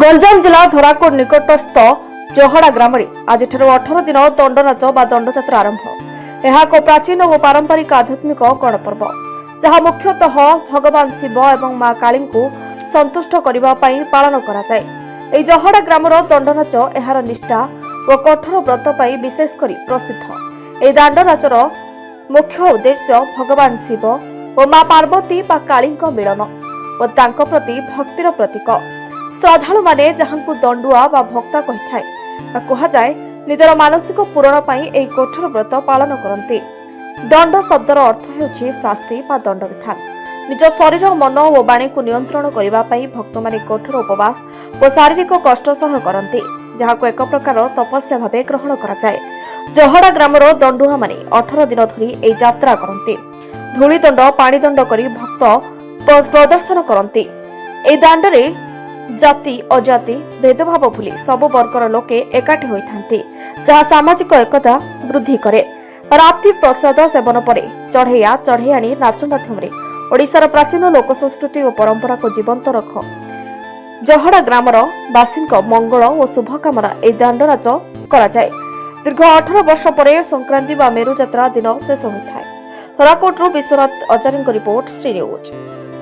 ଗଞ୍ଜାମ ଜିଲ୍ଲା ଧରାକୋଟ ନିକଟସ୍ଥ ଜହଡ଼ା ଗ୍ରାମରେ ଆଜିଠାରୁ 18 ଦିନ ଦଣ୍ଡନାଚ ବା ଦଣ୍ଡଯାତ୍ରା ଆରମ୍ଭ। ଏହା ଏକ ପ୍ରାଚୀନ ଓ ପାରମ୍ପରିକ ଆଧ୍ୟାତ୍ମିକ ଗଣପର୍ବ, ଯାହା ମୁଖ୍ୟତଃ ଭଗବାନ ଶିବ ଏବଂ ମା କାଳୀଙ୍କୁ ସନ୍ତୁଷ୍ଟ କରିବା ପାଇଁ ପାଳନ କରାଯାଏ। ଏହି ଜହଡ଼ା ଗ୍ରାମର ଦଣ୍ଡନାଚ ଏହାର ନିଷ୍ଠା ଓ କଠୋର ବ୍ରତ ପାଇଁ ବିଶେଷ କରି ପ୍ରସିଦ୍ଧ। ଏହି ଦାଣ୍ଡନାଚର ମୁଖ୍ୟ ଉଦ୍ଦେଶ୍ୟ ଭଗବାନ ଶିବ ଓ ମା ପାର୍ବତୀ ବା କାଳୀଙ୍କ ମିଳନ ଓ ତାଙ୍କ ପ୍ରତି ଭକ୍ତିର ପ୍ରତୀକ। ଶ୍ରଦ୍ଧାଳୁମାନେ, ଯାହାଙ୍କୁ ଦଣ୍ଡୁଆ ବା ଭକ୍ତା କହିଥାଏ ବା କୁହାଯାଏ, ନିଜର ମାନସିକ ପୂରଣ ପାଇଁ ଏହି କଠୋର ବ୍ରତ ପାଳନ କରନ୍ତି। ଦଣ୍ଡ ଶବ୍ଦର ଅର୍ଥ ହେଉଛି ଶାସ୍ତି ବା ଦଣ୍ଡବିଧାନ। ନିଜ ଶରୀର, ମନ ଓ ବାଣୀକୁ ନିୟନ୍ତ୍ରଣ କରିବା ପାଇଁ ଭକ୍ତମାନେ କଠୋର ଉପବାସ ଓ ଶାରୀରିକ କଷ୍ଟ ସହ୍ୟ କରନ୍ତି, ଯାହାକୁ ଏକ ପ୍ରକାର ତପସ୍ୟା ଭାବେ ଗ୍ରହଣ କରାଯାଏ। ଜହଡ଼ା ଗ୍ରାମର ଦଣ୍ଡୁଆମାନେ 18 ଦିନ ଧରି ଏହି ଯାତ୍ରା କରନ୍ତି। ଧୂଳି ଦଣ୍ଡ, ପାଣି ଦଣ୍ଡ କରି ଭକ୍ତ ପ୍ରଦର୍ଶନ କରନ୍ତି। ଏହି ଦାଣ୍ଡରେ ଜାତି ଅଜାତି ଭେଦଭାବ ଭୁଲି ସବୁ ବର୍ଗର ଲୋକେ ଏକାଠି ହୋଇଥାନ୍ତି, ଯାହା ସାମାଜିକ ଏକତା ବୃଦ୍ଧି କରେ। ରାତି ପ୍ରସାଦ ସେବନ ପରେ ଚଢ଼େଇଆ ଚଢ଼େଇଆଣି ନାଚ ମାଧ୍ୟମରେ ଓଡ଼ିଶାର ପ୍ରାଚୀନ ଲୋକ ସଂସ୍କୃତି ଓ ପରମ୍ପରାକୁ ଜୀବନ୍ତ ରଖ। ଜହଡ଼ା ଗ୍ରାମର ବାସୀଙ୍କ ମଙ୍ଗଳ ଓ ଶୁଭକାମନା ଏହି ଦାଣ୍ଡନାଚ କରାଯାଏ। ଦୀର୍ଘ 18 ବର୍ଷ ପରେ ସଂକ୍ରାନ୍ତି ବା ମେରୁ ଯାତ୍ରା ଦିନ ଶେଷ ହୋଇଥାଏ। ଧରାକୋଟରୁ ବିଶ୍ୱନାଥ ଆଚାରୀଙ୍କ ରିପୋର୍ଟ, ଶ୍ରୀ ନ୍ୟୁଜ୍।